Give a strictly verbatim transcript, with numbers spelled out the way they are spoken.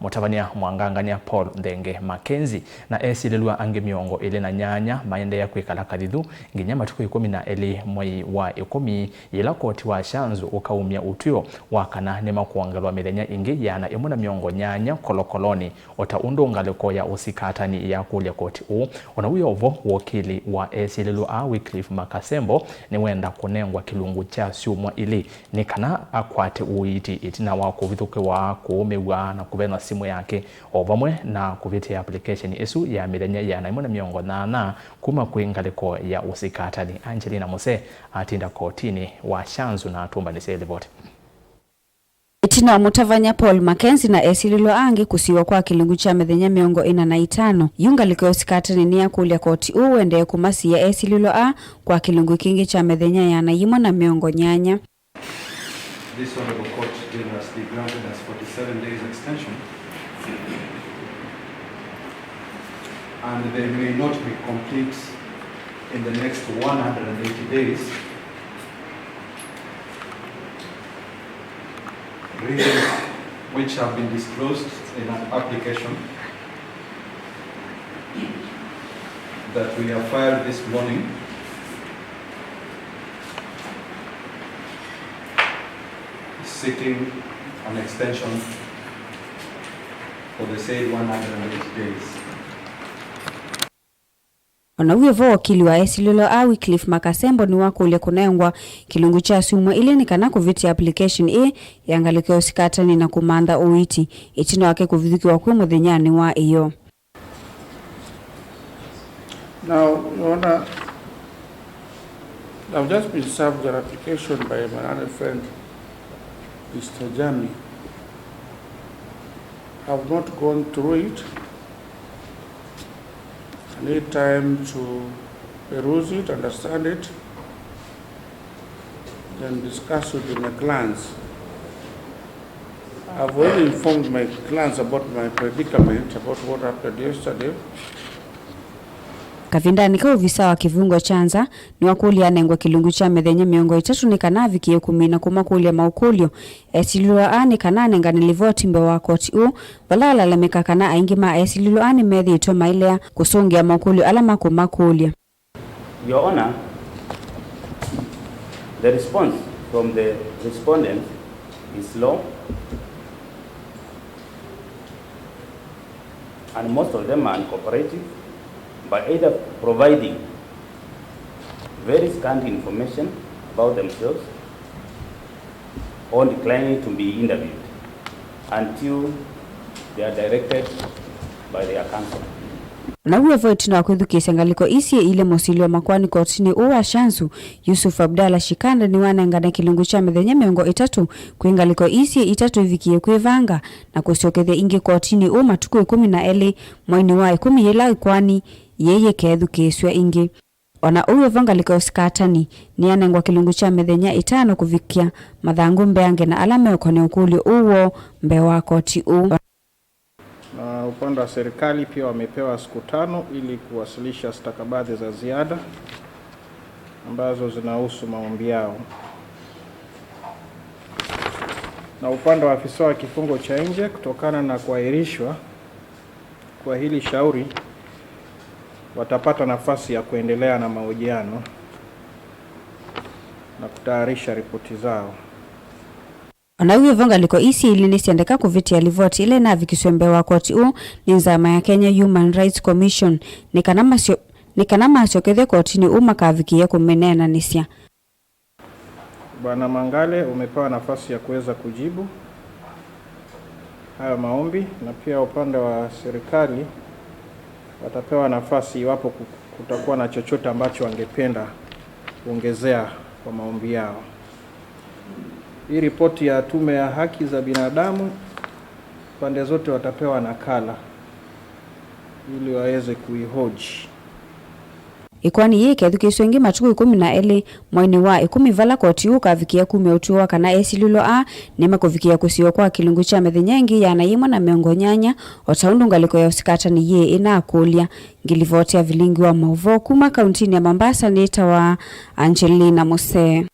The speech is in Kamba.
Mũtavany'a mwangangany'a Paul Nthenge Mackenzie na esilĩlw'a angĩ mĩongo ĩlĩ na nyanya maendeea kwĩkala kathithu nginya matukũ ĩkũmi na elĩ mwei wa ĩkũmi, yĩla koti wa Shanzu ũkaumya ũtw'ĩo wa kana nĩmakwongelwa mĩthenya ĩngĩ ĩana ĩmwe na mĩongo nyanya kolokolonĩ, o ta ũndũ ngalĩko ya ũsikatani yakũlya koti ũũ. O na wĩ o vo, wokili wa esilĩlw'a aa Wycliffe Makasembo nĩwenda kũnengwa kĩlungu kya syumwa ilĩ nĩ kana akwate ũiiti ĩtina wa kũvithũkĩwa, kũũmĩw'a, na kũvenwa simũ yake, o vamwe na kũvĩtĩa application ĩsu ya mĩthenya ĩana ĩmwe na mĩongo nyanya kuma kwĩ ngalĩko ya ũsikatani. Angelina Muse atinda kotinĩ wa Shanzu na atũmbanĩsye livoti. Ĩtina wa mũtavany'a Paul Mackenzie na esilĩlw'a angĩ kũsiw'a kwa kĩlungu kya mĩthenya mĩongo ĩna na ĩtano, yu ngalĩko ya ũsikatani nĩyakũlya koti ũũ ũendee kũmasiĩa esilĩlw'a aa kwa kĩlungu kĩngĩ kya mĩthenya ĩana yĩmwe na mĩongo nyanya. This Honorable Court gave us the granted us forty-seven days extension, and they may not be complete in the next one hundred and eighty days. Reasons which have been disclosed in an application that we have filed this morning seeking an extension for the said one hundred and eighty days. O na wĩ o vo, wokili wa esilĩlw'a aa Wycliffe Makasembo nĩwakũlya kũnengwa kĩlungu kya syumwa ilĩ nĩ kana kũvĩtĩa application ĩĩ ya ngalĩko ya ũsikatani na kũmantha ũiiti ĩtina wake kũvithũkĩwa kwĩ mũthenyanĩ wa ĩyoo. Now, Your Honor, I've just been served an application by my learned friend, Mister Jami. I've not gone through it. I need time to peruse it, understand it, then discuss it with my clients. I've already informed my clients about my predicament, about what happened yesterday. Kavindanĩ kau, ovisa wa kĩvungo kya nza nĩwakũlya anengwe kĩlungu kya mĩthenya mĩongo ĩtatũ nĩ kana avikĩe kũmina kũmakũlya maũkũlyo esilĩlw'a aa nĩ kana anengane livoti mbee wa koti ũũ, vala alalamĩka kana aingĩ ma esilĩlw'a aa nĩmethĩĩtwe mailea kũsũngĩa maũkũlyo ala makũmakũlya. Your Honor, the response from the respondents is slow, and most of them are uncooperative by either providing very scanty information about themselves or declining to be interviewed until they are directed by their counsel. Na w'o vo, ĩtina wa kwĩthukĩĩsya ngalĩko ii syĩ ilĩ, mũsili wa makoani kotinĩ ũũ wa Shanzu, Yusuf Abdallah Shikanda, nĩwanengane kĩlungu kya mĩthenya mĩongo ĩtatũ kwĩ ngalĩko ii syĩ itatũ ivikĩe kwĩvanga na kũsyokethya ingĩ kotinĩ ũũ matukũ ĩkũmi na elĩ mweinĩ wa ĩkũmi, yĩla ĩkoani yĩĩ yĩkeethukĩĩsw'a ĩngĩ. O na ũu wĩ vo, ngalĩko ya ũsikatani nĩyanengwa kĩlungu kya mĩthenya ĩtano kũvikĩa mathangũ mbeange na ala meũkonea ũkũlyo ũũ woo mbee wa koti ũũ. Na upande wa serikali pia wamepewa siku tano ili kuwasilisha stakabadhi za ziada ambazo zinahusu maombi yao. Na upande wa afisa wa kifungo cha nje, kutokana na kuahirishwa kwa hili shauri, watapata nafasi ya kuendelea na mahojiano na kutayarisha ripoti zao. O na w'o vo, ngalĩko ii syĩ ilĩ nĩsyendeka kũvĩtĩa livoti ĩla ĩnavikisw'e mbee wa koti ũũ nĩ nzama ya Kenya Human Rights Commission, nĩ kana masyo-, nĩ kana masyokethw'e kotinĩ ũũ makavikĩe kũmĩneenanĩsya. Bwana Mangale, umepewa nafasi ya kuweza kujibu hayo maombi, na pia upande wa serikali watapewa nafasi iwapo ku-, kutakuwa na chochote ambacho wangependa kuongezea kwa maombi yao. Hii ripoti ya Tume ya Haki za Binadamu, pande zote watapewa nakala ili waweze kuihoji. Ĩkoani yĩĩ ĩkethukĩĩsw'a ĩngĩ matukũ ĩkũmi na elĩ mweinĩ wa ĩkũmi, vala koti ũũ ũkavikĩa kumya ũtw'ĩo wa kana esilĩlwa aa nĩmakũvikĩa kũsiwa kwa kĩlungu kya mĩthenya ĩngĩ ĩana yĩmwe na mĩongo nyanya, o ta ũndũ ngalĩko ya ũsikatani yĩĩ ĩnakũlya. Ngilivoti ya vilingi wa maũvoo kuma kauntinĩ ya Mombasa nĩtawa Angelina Musee.